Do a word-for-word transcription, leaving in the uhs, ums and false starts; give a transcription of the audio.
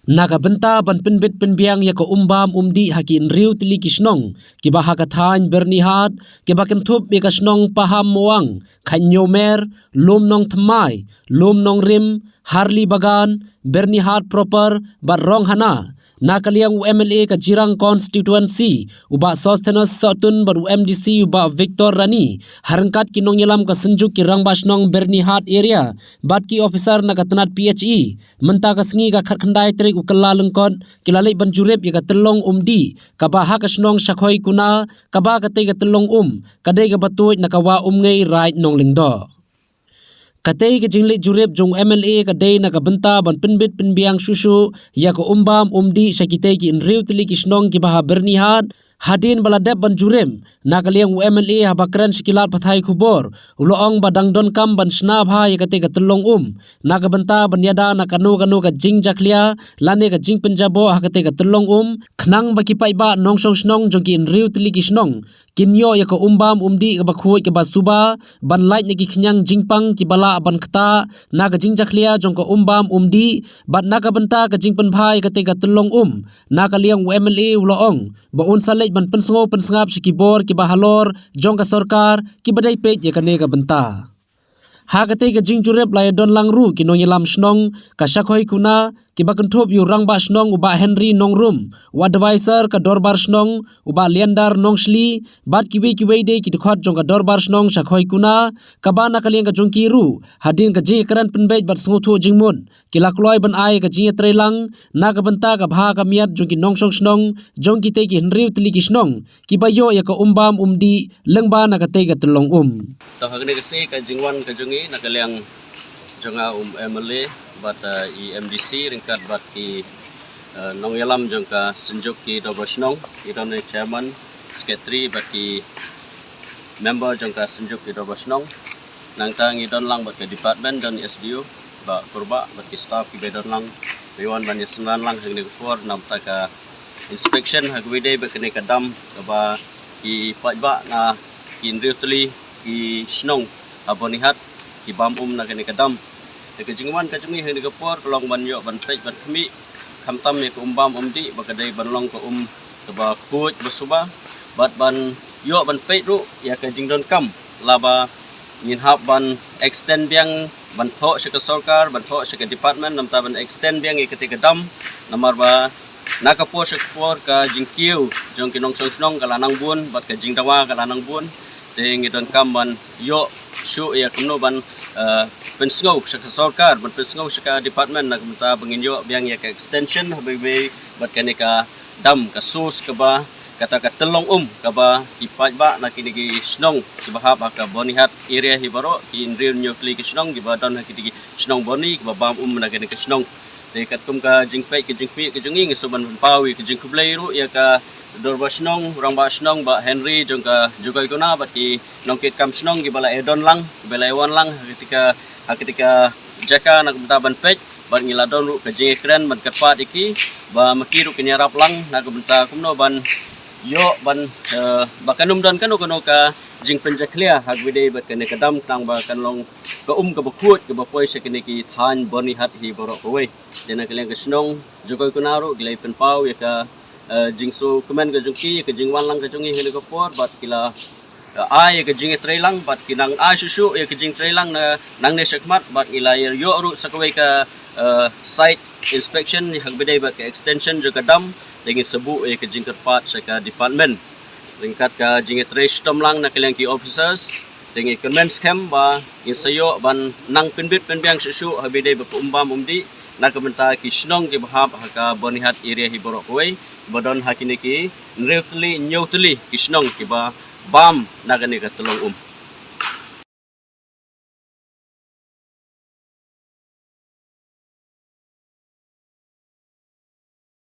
Na ka bynta ban pynbit pynbiang ïa ka um bam um dih ha ki hynriew tylli ki shnong kiba ha ka thaiñ Byrnihat, kiba kynthup ïa ka shnong Pahammawang, Khaitñiewmer, Lum Nongthymmai, Lum Nongrim, Harli Bagan, Byrnihat proper bad Ronghana. Na ka liang u M L A ka Jirang constituency, u Bah Sosthenes Sohtun bad u M D C u Bah Victor Rani, ha ryngkat ki nongïalam ka Synjuk ki Rangbah Shnong Byrnihat area bad ki officer na ka tnat P H E, mynta ka sngi ka khatkhyndai tarik u Kyllalyngkot, ki la leit ban jurip ïa ka tyllong um dih kaba ha ka shnong Shakhoikuna, kaba katei ka tyllong um ka dei kaba tuid na ka Wah Umngei, Raid Nonglyngdoh. Katei ka jingleit jurip jong u M L A ka dei na ka bynta ban pynbit pynbiang shuh shuh ïa ka um bam um dih sha kitei ki hynriew tylli ki shnong kiba ha Byrnihat. Hadien ba la dep ban jurip, na ka liang u M L A haba kren sha ki lad pathai khubor, u la ong ba dang donkam ban shna bha ïa katei ka tyllong um na ka bynta ban ïada na kano kano ka jingjakhlia lane ka jingpynjaboh ha katei ka tyllong um, khnang ba ki paidbah nongshong shnong jong ki hynriew tylli ki shnong kin ïoh ïa ka um bam um dih kaba khuid kaba suba ban lait na ki khñiang jingpang kiba lah ban ktah na ka jingjakhlia jong ka um bam um dih. Bad na ka bynta ka jingpynbha ïa katei ka tyllong um, na ka liang u M L A u la ong ba un sa leit ban pynsngew pynsngap sha ki bor kiba halor jong ka sorkar kiba dei peit ïa kane ka bynta. Ha katei ka jingjurip la ïadon lang ruh ki nongïalam shnong ka Shakhoikuna, kiba kynthup ïa u Rangbah Shnong u Bah Henry Nongrum, u advisor ka Dorbar Shnong u Bah Liandar Nongshli, bad kiwei kiwei de ki dkhot jong ka Dorbar Shnong Shakhoikuna, kaba na ka liang ka jong ki ruh, hadien ka jingïakren pynbeit bad sngewthuh jingmut, ki la kloi ban ai ka jingïatreilang na ka bynta ka bha ka miat jong ki nongshong shnong jong kitei ki hynriew tylli ki shnong kiba ïoh ïa ka um bam um dih lyngba na katei ka tyllong um. To ha kane ka sngi ka jingwan ka jong ngi na ka liang jong nga u M L A bad, eh, i M D C ryngkat bad ki, eh, nongïalam jong ka Synjuk ki Dorbar Shnong, i don i chairman, secretary bad ki member jong ka Synjuk ki Dorbar Shnong. Nangta ngi don lang bad ka department, don S D O Bah Kurbah bad ki staff kiba don lang, ba wan ban ïasynran lang ha kane ka por namar ka inspection ha kaba ïadei bad kane ka dam kaba ki paidbah na ki hynriew tylli ki shnong ha Byrnihat ki bam um na kane ka dam. Te ka jingwan ka jong ngi ha kane ka por ka long ban ïoh ban peit ban khmih khamtam ïa ka um bam um dih ba ka dei ban long ka um kaba khuid ba suba, bad ban ïoh ban peit ruh ïa ka jingdonkam laba ngin hap ban extend biang, ban thoh sha ka sorkar, ban thoh sha ka department namar ban extend biang ïa katei ka dam, namar ba na ka por sha ka por ka jingkiew jong ki nongshong shnong ka la nang bun bad ka jingdawa ka la nang bun. Te ngi donkam ban ïoh shuh ïa kumno ban, eh, pynsngew sha ka sorkar, ban pynsngew sha ka department na ka bynta ba ngin ïoh biang ïa ka extension ha bad kane ka dam, ka source kaba kata ka tyllong um kaba ki paidbah na kine ki shnong kiba hap ha ka Byrnihat area hi baroh, ki hynriew hynñiew tylli ki shnong kiba don ha kine ki shnong Byrni kiba bam um na kine ki shnong. Te katkum ka jingpeit ka jingpeit ka jong ngi, ngi sngewbha ban pynpaw ïa ka jingkhublei ruh ïa ka Dorbar Shnong, Rangbah Shnong Bah Henry jong ka Jukoi Kuna bad ki nongkitkam shnong kiba la ïadon lang, kiba la ïawan lang ha kata ka, ha kata ka jaka na ka bynta ban peit, bad ngi la don ruh ka jingïakren ban kyrpad ïa ki ba ma ki ruh kin ïarap lang na ka bynta kumno ban ïoh ban, eh, ba kan ym don kano kano ka jingpynjakhlia ha kaba ïadei bad kane ka dam khnang ba kan long ka um kaba khuid kaba poi sha kine ki thaiñ Byrnihat hi baroh kawei. Te na ka liang ka shnong Jukoi Kuna ruh ki la pynpaw ïa ka, eh, jingsngewkmen ka jong ki, ka jingwan lang ka jong ngi ha kane ka por bad ki la, eh, ai ïa ka jingïatreilang bad ki nang ai shuh shuh ïa ka jingtreilang na nangne shakhmat bad ngi la ïoh ruh sa kawei ka, eh, site inspection ha kaba ïadei bad ka extension jong ka dam. Te ngin sa buh ïa ka jingkyrpad sha ka department ryngkat ka jingïatrei shitom lang na ka liang ki officers. Te ngi kyrmen skhem ba ngin sa ïoh ban nang pynbit pynbiang shuh shuh ha kaba ïadei bad ka um bam um dih na ka bynta ki shnong kiba hap ha ka Byrnihat area hi baroh kawei, ba don ha kine ki hynriew tylli hynñiew tylli ki shnong kiba bam na kane ka tyllong um.